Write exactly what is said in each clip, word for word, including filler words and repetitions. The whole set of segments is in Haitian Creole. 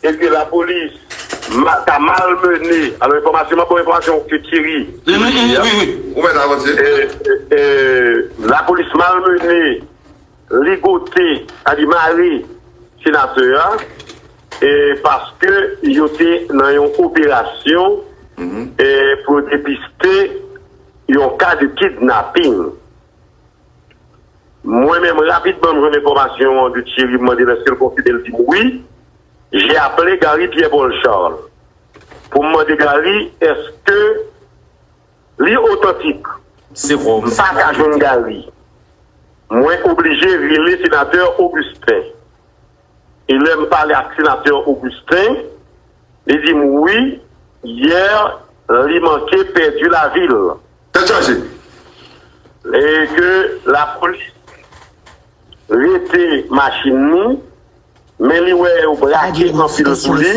e ke lapolis ta malmene, alò enfòmasyon, mwen ba w enfòmasyon ke Thierry. Wi, wi, wi, wi. Ou mèt avanse. Lapolis malmene, ligote, sa di mare senatè a, e paske yo te nan yon operasyon e pou yo depiste yon ka de kidnaping. Mwen menm, rapidman, m jwenn enfòmasyon an de Thierry, m mande l èske l konfime, l di m wi. J'ai appelé Gary Pierre Paul Charles pou m mande Gary èske li otantik. M pa ka jwenn Gary. Mwen oblije rele senatè Augustin. E lè m pale ak senatè Augustin, li di m wi, yè, li manke pèdi lavi l. Tèt chaje. E ke lapolis rete machin li, men li wè yo brake anpil sou li.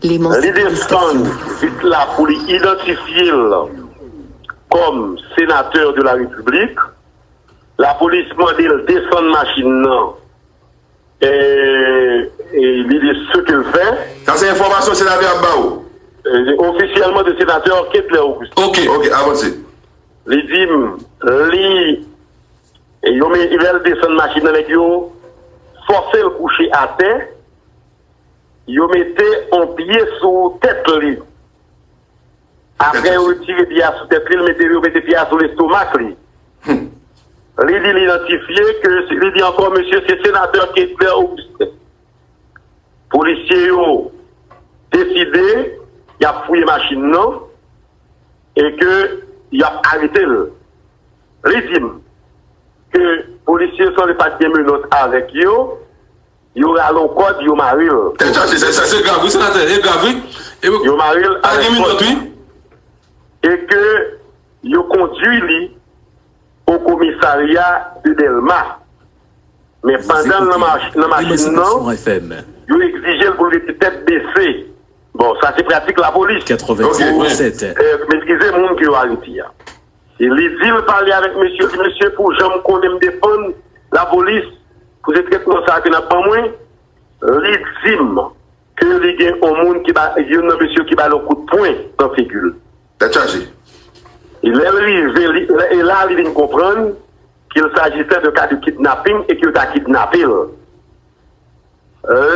Li desann vit la pou li idantifye l kòm senatè de la Repiblik. Lapolis mande l desann machin nan. E, e li de ce qu'il fait. Sa se enfòmasyon senatè ap ba ou. E, ofisyèlman de senatè Kedlè Augustin. Ok, ok, avanse. Li di m, li, e yo men, lè l desann machin nan, nèg yo fòse l kouche atè, yo mete yon pye sou tèt li. Apre yo retire pye a sou tèt li, l mete, yo mete pye a sou lestomak li. Li di l idantifye ke, li di ankò, mesye, se senatè Kedlè Augustin. Polisye yo deside y ap fouye machin nan e ke y ap arete l. Li di m ke polisye yo sanble pa t gen menòt avèk yo, yo rale yon kòd, yo mare l. Tèt chaje, se, se, se grav, wi, senatè, e grav, wi. Yo mare l avèk kòd. Pa gen menòt, wi. E ke yo kondui li o komisarya de Dèlma. Men pandan l nan mach-, nan machin nan, yo egzije l pou l rete tèt bese. Bon, sa se pratik lapolis. Ok. E, m eskize moun ke yo arete a. E li di l pale avèk mesye, li di, mesye, pou jan m konnen m defann lapolis, pou se tretman sa a ke n ap ban mwen, li di m ke li gen yon moun ki ba, youn nan mesye ki ba l yon kout pwen nan figi l. Tèt chaje. E lè l rive, li, e la li vin konprann qu'il s'agissait de cas de kidnapping e ke yo ta kidnape l.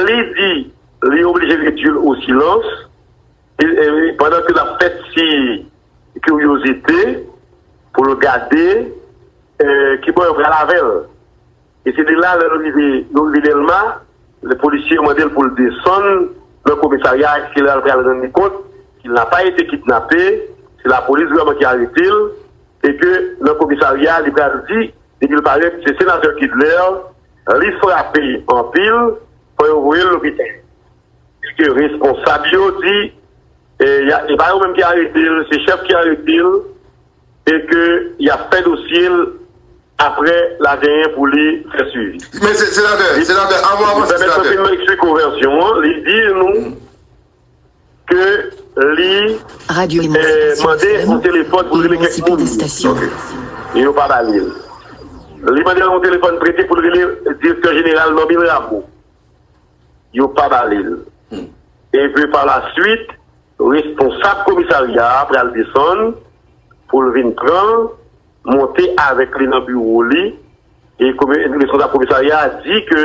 Li di li oblije redui l o silans, e, e, pandan ke l ap fè ti kiryozite pou l gade, e, ki bò yo pral avè l. E se de la, lè l rive, yo rive Dèlma, lè polisye yo mande l pou l desann nan komisarya, se la l pral rann li kont qu'il n'a pas été kidnappé, se lapolis vrèman ki arete l, e ke nan komisarya, li pral di, depi l parèt, se senatè Kedlè, li frape anpil, fò yo voye l lopital. Piske responsab yo di, e, y a, e pa yo menm ki arete l, se chèf ki arete l, e ke y ap fè dosye l apre l a genyen pou li fè swivi. Men se, senatè, senatè, anvan w avanse, senatè. Pèmèt mwen fin eksplike w vèsyon an, li di nou ke li, eh, mande yon telefòn pou l rele kèk moun. Ok. E yo pa ba li l. Li mande yon telefòn prete pou l rele direktè jeneral Normil Rameau. Yo pa ba li l. Epi pa la swit, responsab komisarya a pral desann pou l vin pran l, monte avèk li nan biwo li, e komi-, responsab komisarya a di ke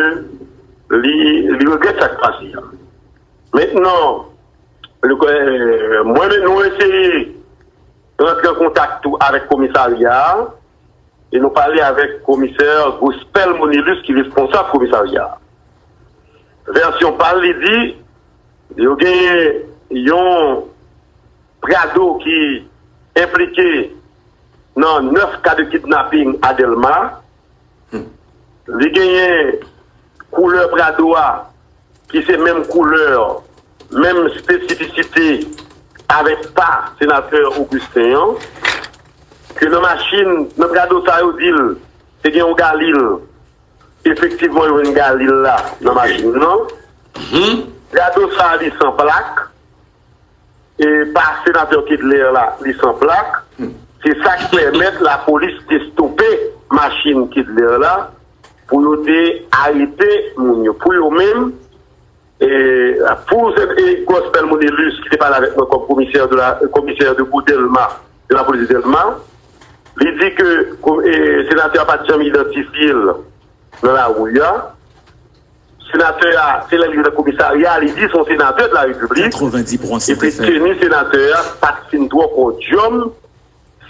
li, li regrèt sa k pase a. Mentnan, le, eh, mwen menm, nou eseye rantre an kontak tou avèk komisarya a, e nou pale avèk komisè Gospel Monilus ki responsab komisarya a. Vèsyon pa l, li di, yo genyen yon Prado ki enplike nan nèf ka de kidnaping a Dèlma. Li genyen koulè Prado a ki se menm koulè, menm espesifisite avèk pa senatè Augustin an, ke nan machin, nan Prado sa yo di l, te gen yon Galil. Efektivman, yo jwenn Galil la nan machin nan. Prado sa li san plak. E pa senatè Kedlè la, li san plak. Se sa k pèmèt lapolis te stope machin Kedlè la pou yo te arete moun yo. Pou yo menm, e, pou se, e, Gospel Monelus ki te pale avèk mwen kòm komisè de la, komisè de pou Dèlma, de la polis de Dèlma, li di ke e, senatè a pa t janm idantifye l nan lari a. Senatè a, se lè l rive nan komisarya, li di se yon senatè de la Repiblik. Epi teni senatè a pa t fin twò kodyòm.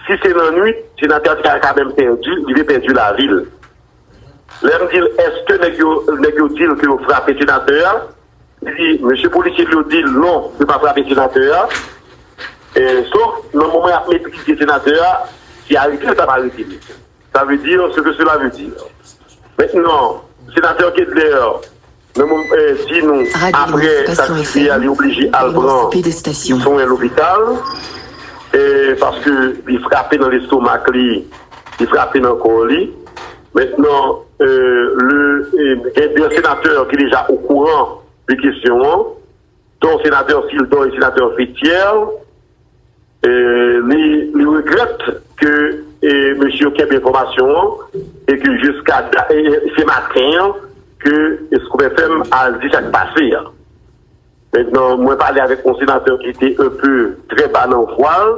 Si se nan nwit, senatè a te ka, ka menm pèdi, li te pèdi lavi l. Lè m di l, èske nèg yo, nèg yo di l ke yo frape senatè a? Li di, mesye polisye yo di l non, yo pa frape senatè a. E, sof nan moman y ap metrize senatè a, si arete yo t ap arete li. Ça veut dire ce que cela veut dire. Mentnan, senatè Kedlè, nan moman, eh, di nou, apre sa ki rive a, li oblije al pran swen lopital, eh, paske li frape nan lestomak li, li frape nan kò li. Mentnan, eh, le, eh, gen de senatè ki deja okouran de kesyon an, dont senatè Sildor e senatè Fetière. Eh, li, li regrèt ke, eh, mesye yo kenbe enfòmasyon an e ke jiska da- eh, se maten an ke Scoop F M al di sa k pase a. Mentnan, mwen pale avèk yon senatè ki te un peu très bas nan vwa l,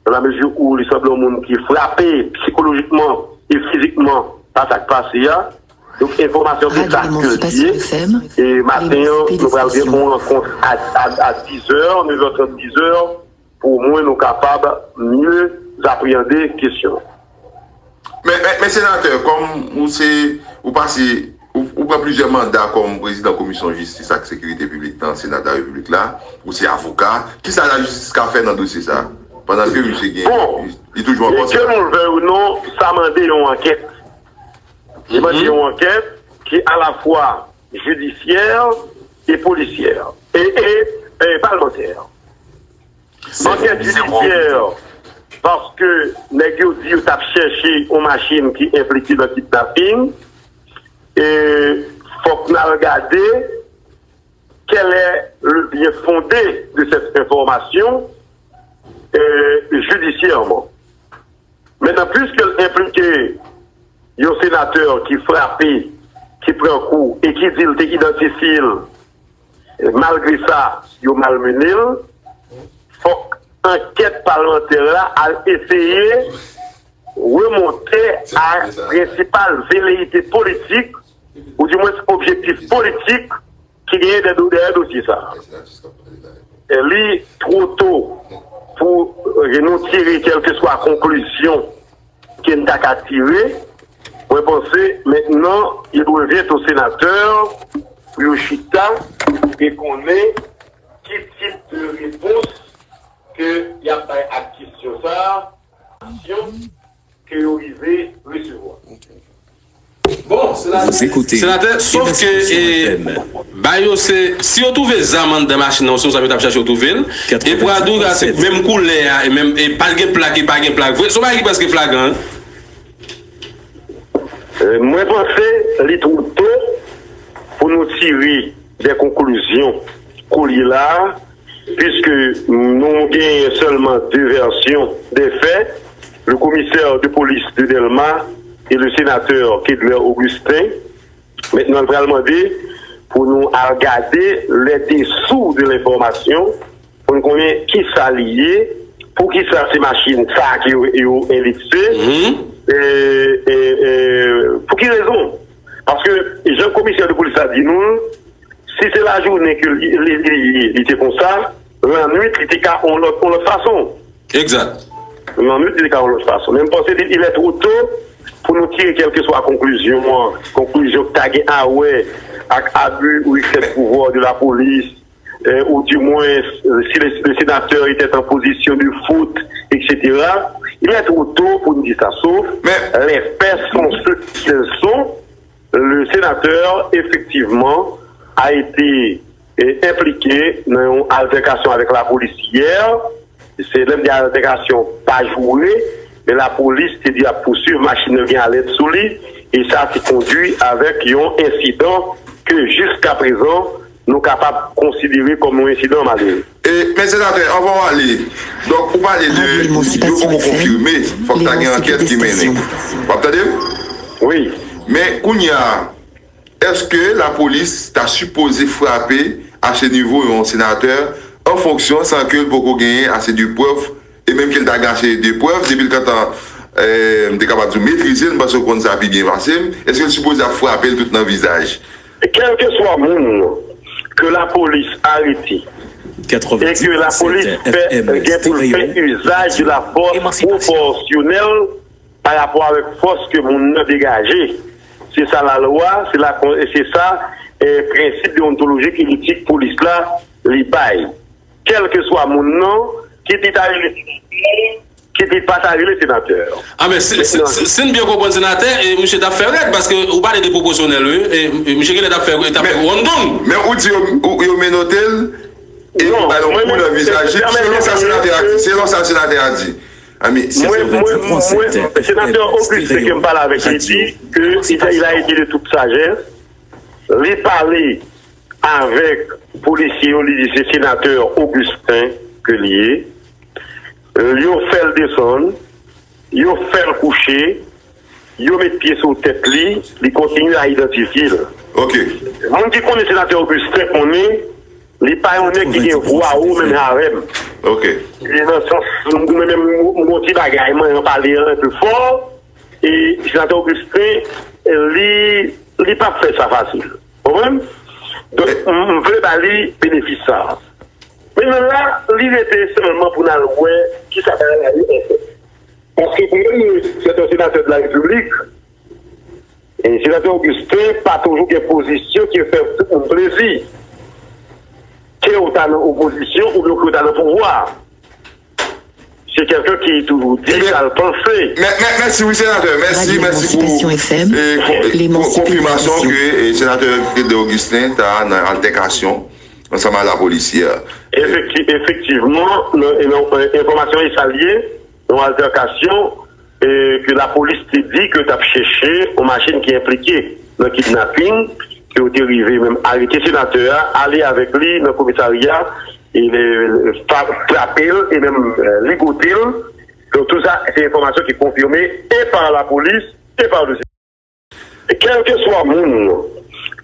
dans la mesure où li sanble yon moun ki frape sikolojikman e fizikman pa sa k pase a. Donk, enfòmasyon se sa ke l ye. E maten an, nou pral gen yon rankont a, a, a dizè, nevè trant, dizè, pou omwen nou kapab mye apreyande kesyon. Men, men, men senatè, kòm ou se, ou pase, ou, ou pran plizyè manda kòm prezidan komisyon jistis ak sekirite piblik nan Sena de la Repiblik la, ou se avoka, kisa lajistis ka fè nan dosye sa? Pandan ke misye gen, bon, li toujou an pòs. Ke nou l vle ou non, sa mande yon ankèt. Li mande yon ankèt ki alafwa jidisyè e polisyè e, e, e palmantè. Ankèt jidisyè, paske nèg yo di yo t ap chèche yon machin ki enplike nan kidnaping. E fòk n al gade quel est le bien fondé de cette information euh, judiciairement. Mentnan, piske l enplike yon senatè ki frape, ki pran kou e ki di l te idantifye l, malgre sa, yo malmennen l, fòk ankèt palmantè la al eseye remonte a prensipal veleyite politik, oudimwens objektif politik, ki genyen dèyè dosye sa a. Li two to pou nou tire kèlkeswa konklizyon ke n ta ka tire. Mwen panse mentnan il revient aux sénateurs pou yo chita e konnen ki tip de repons ke y ap bay ak kesyon sa a, ke yo rive resevwa. Bon, senatè, sof ke e, ba yo se, si yo twouve zam anndan machin nan, se yon zam yo t ap chache yo twouve l. E pradou la se menm koulè a, e menm, e pa gen plak, e pa gen plak vre. Se yon bagay ki prèske flagran. Mwen panse li two to pou nou tire de konklizyon koulye la a, puiske nou genyen sèlman de vèsyon de fè, le commissaire de police de Dèlma et le sénateur Kedler Augustin. Mentnan, l pral mande pou nou al gade les dessous de l'information, pou n konnen kisa li ye, poukisa se machin sa a ke yo, yo endekse, e, e, e, pou ki rezon? Paske, jan komisè de polis la di nou l, si se lajounen ke li, li, li, li, li te konsa, lannwit, li te ka yon lòt, yon lòt fason. Egzak. Lannwit, li te ka yon lòt fason. Men m panse li, il est trop tôt pou nou tire kèlkeswa konklizyon an, konklizyon ki ta gen a wè ak abus ou excès de pouvoir de la police, euh, ou du moins, euh, si le, le sénateur était en position de faute, et cetera. Il est trop tôt pou n di sa, sof les faits sont ceux qu'ils sont. Le sénateur, effectivement, a été, eh, impliqué nan yon altèkasyon avèk lapolis yè. Se lè m di altèkasyon, pa joure, men lapolis te di ap pouswiv, machin nan gen alèt sou li, e sa te kondui avèk yon ensidan ke jiskaprezan nou kapab konsidere kòm yon ensidan malere. E, men senatè, anvan w ale, donk ou pale de yo poko konfime, fòk ta gen ankèt ki mennen. W ap tande m? Wi. Men kounye a, èske lapolis ta sipoze frape ase nivo yon senatè an fonksyon san ke l poko genyen ase de prèv, e menm ke l ta gen ase de prèv, depi l gentan, eh, m te kapab di w, metrize l, m panse w konn sa pi byen pase m, èske l sipoze ap frape l tout nan vizaj? Kèlkeswa moun ke lapolis arete e ke lapolis fè, gen pou l fè izaj de la fòs pwopòsyonèl pa rapò avèk fòs ke moun nan degaje. Se sa lalwa, se la, se sa, eh, prensip deontolojik e etik polis la li bay. Kèlkeswa moun nan, kit li ta rele, kit li pa ta rele senatè. A, men si, si, si, si n byen konprann senatè, e misye t ap fè rèd, paske ou pale de pwopòsyonèl, wi, e, e misye genlè t ap fè, t ap fè wonndong. Men ou di yo, ou, yo menote l, e yo ba l yon kou nan vizaj li, selon sa senatè a di, selon sa senatè a di. A, men, si mwen, mwen, mwen, senatè Augustin ke m pale avèk li di ke il a été de toute sagesse, li pale avèk polisye yo, li di se senatè Augustin ke li ye. Yo fè l desann, yo fè l kouche, yo met pye sou tèt li, li kontinye a idantifye l. Ok. Moun ki konnen senatè Augustin konnen li pa yon nèg ki gen vwa wo menm jan avè m. Ok. E nan sans, mwen menm, m gon ti bagay, mwen an pale an enpe fò, e senatè Augustin, li, li p ap fè sa fasil. Konprann? Donk, m, m vle ba li benefis sa a. Mentnan la, li rete sèlman pou n al wè kisa bagay la ye anfèt. Paske pou mwen, se yon senatè de la Repiblik, e senatè Augustin pa toujou gen pozisyon ki fè tout moun plezi. Ke w ta nan opozisyon oubyen ke w ta nan pouvwa. Se kèlken ki toujou di sa l panse. Mè-, mè-, mèsi, wi, senatè. Mèsi, mèsi pou, e, kon-, e, kon-, konfimasyon ke, e, senatè Gildo Augustin ta nan altèkasyon ansanm a lapolisye a. Efekti-, efektivman, nan, e nan, e, enfòmasyon e sa l ye, yon altèkasyon, e, ke lapolis te di ke t ap chèche yon machin ki enplike nan kidnaping, ke yo te rive menm arete senatè a, ale avèk li nan komisarya, e, e, fra-, frape l e menm, e, ligote l. Donk, tou sa, se enfòmasyon ki konfime e pa lapolis, e pa le Kèlkeswa moun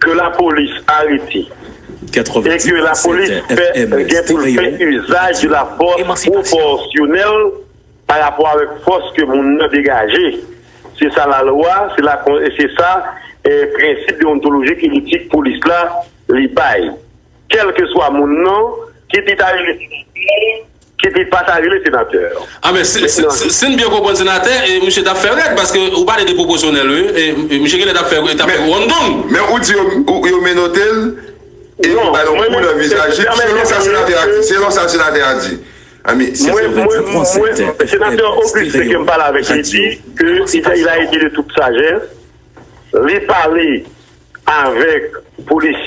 ke lapolis arete e ke lapolis fè, gen pou l fè izaj de la fòs pwopòsyonèl pa rapò avèk fòs ke moun nan degaje. Se sa lalwa, se la, se sa, eh, prensip deontolojik e etik polis la li bay. Kèlkeswa moun nan, kit li ta rele, kit li pa ta rele senatè. A, men si, si, si, si n byen konprann senatè, e misye t ap fè rèd, paske ou pale de pwopòsyonèl, wi, e, e misye genlè t ap fè, t ap fè wonndong. Men ou di yo, ou, yo menote l, e yo ba l yon kou nan vizaj li, selon sa senatè a di, selon sa senatè a di. A, men, si mwen, mwen, mwen, senatè Auguste ke m pale avèk li di ke il a été de toute sagesse, li pale avèk polisye